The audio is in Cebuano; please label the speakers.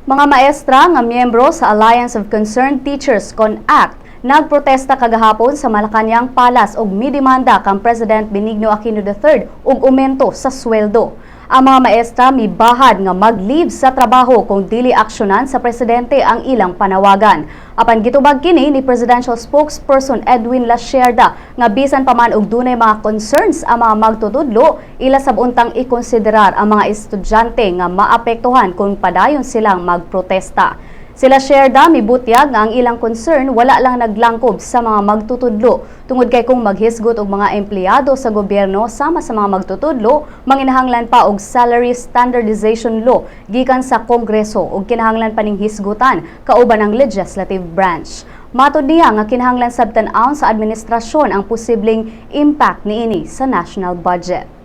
Speaker 1: Mga maestra nga miyembro sa Alliance of Concerned Teachers, CONACT, nagprotesta kagahapon sa Malacañang Palace og midemanda kang President Benigno Aquino III og aumento sa sweldo. Ang mga maestra mibahad nga mag-leave sa trabaho kung dili aksyonan sa presidente ang ilang panawagan. Apan gitubag kini ni Presidential Spokesperson Edwin Lacierda nga bisan pa man og dunay mga concerns ang mga magtutudlo, ila sab untang ikonsiderar ang mga estudyante nga maapektuhan kung padayon silang magprotesta. Si Lacierda mibutyag nga ang ilang concern wala lang naglangkob sa mga magtutudlo tungod kay kung maghisgot og mga empleyado sa gobyerno sama sa mga magtutudlo, manginahanglan pa og salary standardization law gikan sa Kongreso ug kinahanglan pa ning hisgutan kauban ang legislative branch. Matod niya nga kinahanglan sab tan-awon sa administrasyon ang posibleng impact niini sa national budget.